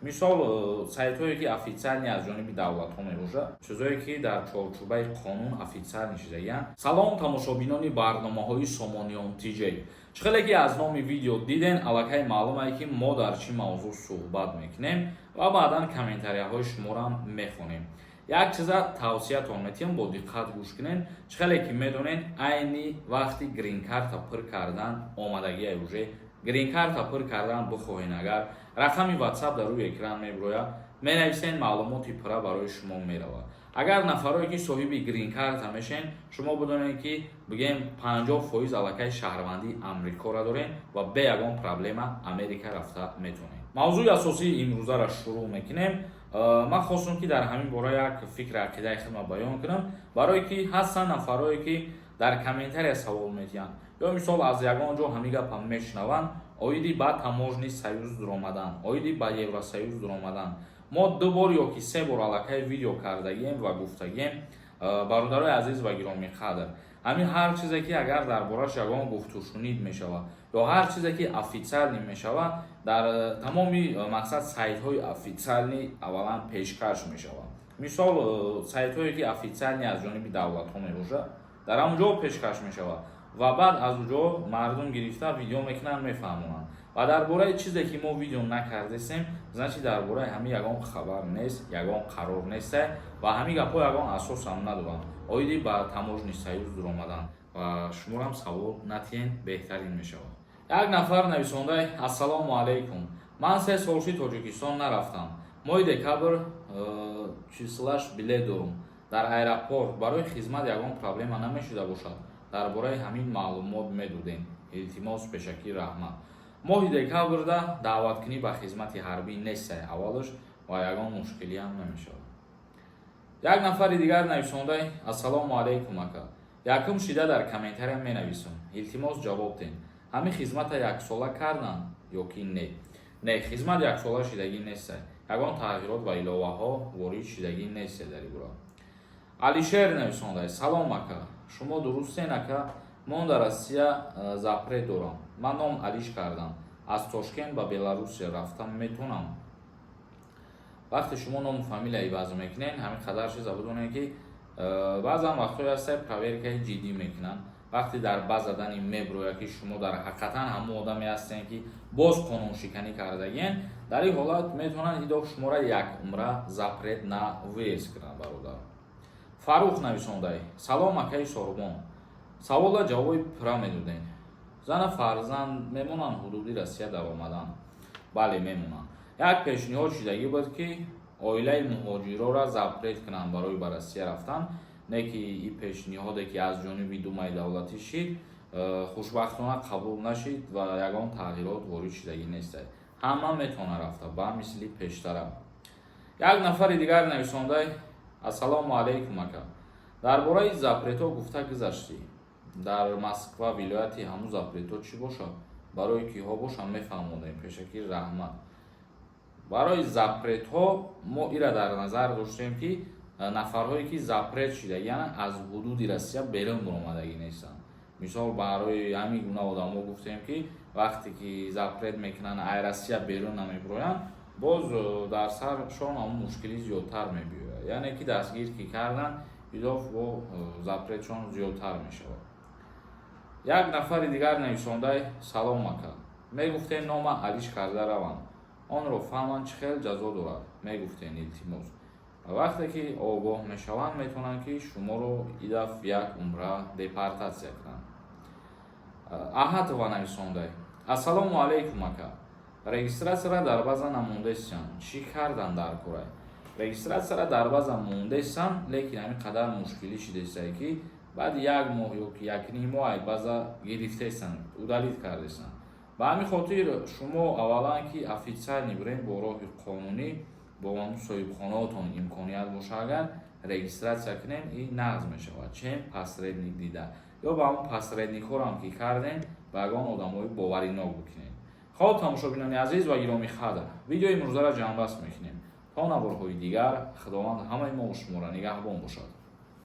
Мисол, сайтҳое, ки официальный аз ҷониби давлатҳо мебошад, чизое, ки дар чорчӯбаи қонун официальный шидагиянд. Салом, тамошобинони барномаҳои Сомониён ТЖ. Чӣ хеле ки аз номи видео диден, аллакай маълумае, ки мо дар чӣ мавзӯъ суҳбат мекунем ва баъдан комментарияҳои шуморо мехонем. Як чиза тавсиятон метиҳам, бо диққат гӯш кунед. Чӣ хеле ки медонед, айни вақти гринкарта пур кардан омадагия. Уже гринкарта пур кардан бихоҳен агар, рақами Ватсап дар рӯи экран мебирояд, менависен, маълумоти пурра барои шумо меравад. Агар нафарое, ки соҳиби гринкарта мешен, шумо бидонед, ки бигем, 50% аллакай шаҳрвандии Амрикоро дорем ва бе ягон проблема Америка рафта метавонем. Мавзӯи асосии имрӯзаро шурӯъ мекунем. Ман хостум, ки дар ҳамин бора як фикри ақидаи худро баён кунам, барое ки ҳастанд нафарое, ки дар комментария савол метиҳанд ё мисол аз ягон ҷо ҳамин гапа мешунаванд оиди ба Таможенный союз дуромадан, оиди ба Евросоюз дуромадан. Мо ду бор ё ки се бор аллакай видео кардагием ва гуфтагием. Бародарои азиз ва гиромиқадр, ҳамин ҳар чизе, ки агар дар бораш ягон гуфтушунид мешавад ё ҳар чизе, ки официальный мешавад, дар тамоми мақсад сайтҳои официальный аввалан пешкаш мешавад. Мисол, сайтҳое, ки официальный аз ҷониби давлатҳо мебошад, дар ҳамон ҷо пешкаш мешавад ва баъд аз он ҷо мардум гирифта видео мекунанд, мефаҳмонанд. Ва дар бораи чизе, ки мо видео накардесем, значит, дар бораи ҳамин ягон хабар нест, ягон қарор неста ва ҳамин гапҳо ягон асосам надоранд оиди ба Таможенный союз дуромадан. Ва шуморам савол натиҳен, беҳтарин мешавад. Як нафар нависонда: «Ассалому алайкум, ман 3 сол ши Тоҷикистон нарафтам. Моҳи декабр числаш билет дорум. Дар аэропорт барои хизмат ягон проблема намешуда бошад? Дар бораи ҳамин маълумот медодем, илтимос, пешакӣ раҳмат». Моҳи декабрда даъваткунӣ ба хизмати ҳарбӣ нестай аввалаш ва ягон мушкилиам намешавад. Як нафари дигар нависонда: «Ассалому алайкум, ака, якум шида дар комментария менависам, илтимос, ҷавоб ден. Ҳамин хизмата яксола карданд ё ки не?» Не, хизмат яксола шидагӣ нестай, ягон тағйирот ва иловаҳо ворид шидагӣ несте дар ин бора. Алишер нависонда: «Салом, ака, шумо дурустен? Ака, мон дар Россия запрет дорам. Ман ном алиш кардам, аз Тошкент ба Беларусия рафтам метавонам?» Вақте шумо ному фамилия иваз мекунед, ҳамин қадар чиза бидонед, ки баъзан вақтҳое ҳаста, проверкаи ҷиддӣ мекунанд. Вақте дар база данные меброяд, ки шумо дар ҳақиқатан ҳамон одаме ҳастем, ки боз қонуншиканӣ кардагиен, дар ин ҳолат метавонанд идо шуморо як умра запрет на въезд кунанд, бародар. Фаррух нависондай: «Салом, акаи Сорбон, савола ҷавоби пурра медодем. Зана фарзанд мемонанд ҳудуди Россия даромадан?» Бале, мемонанд. Як пешниҳод шидагӣ буд, ки оилаи муҳоҷирора запрет кунанд барои ба Россия рафтан, не ки ин пешниҳоде, ки аз ҷониби Думаи давлатӣ шид, хушбахтона қабул нашид ва ягон тағйирот ворид шидагӣ нестай. Ҳама метавонад рафта ба мисли пештара. Як нафари дигар нависондай: «Ассалому алайкум, ака, дар бораи запретҳо гуфта гузаштӣ. Дар Москва вилояти ҳамун запретҳо чӣ бошад, барои киҳо бошанд, мефаҳмонем, пешакӣ раҳмат». Барои запретҳо мо ира дар назар доштем, ки нафарҳое, ки запрет шидагианд, аз ҳудуди Россия берун баромадагӣ нестанд. Мисол, барои ҳамин гуна одамо гуфтем, ки вақте ки запрет мекунанд, ай Россия берун намебироянд, боз дар саршон ҳамун мушкилӣ зиёдтар мебиёяд, яъне ки дастгир ки кардан, илов бо запретшон зиёдтар мешавад. Як нафари дигар нависондай: «Салом, ака, мегуфтем, нома алиш карда раванд, онро фаҳманд, чӣ хел ҷазо дорад, мегуфтем, илтимос». Вақте ки огоҳ мешаванд, метавонанд, ки шуморо идаф як умра депортатсия кунанд. Аҳатова нависондай: «Ассалому алайкум, ака, регистратсияра дар база намондесиян, чӣ кардан дар корай?» Регистратсияра дар база мондесан, лекин ҳамин қадар мушкилӣ шидесае, ки баъди як моҳ ё ки якним моҳ ай база гирифтесан, удалить кардесан. Ба ҳамин хотир шумо аввалан ки официальный бирен, бо роҳи қонунӣ, бо ҳамун соҳибхонаотон имконият боша, агар регистратсия кунем, ин нағз мешавад, чем посредник дида ё ба ҳамун посредникҳорам ки кардем, ба ягон одамои боваринок бикунем. Хоб, тамошобинони азиз ва гиромӣ қадр, видеои имрӯзаро ҷамъбаст мекунем. То наворҳои дигар, Худованд ҳамаи мо шуморо нигаҳбон бошад.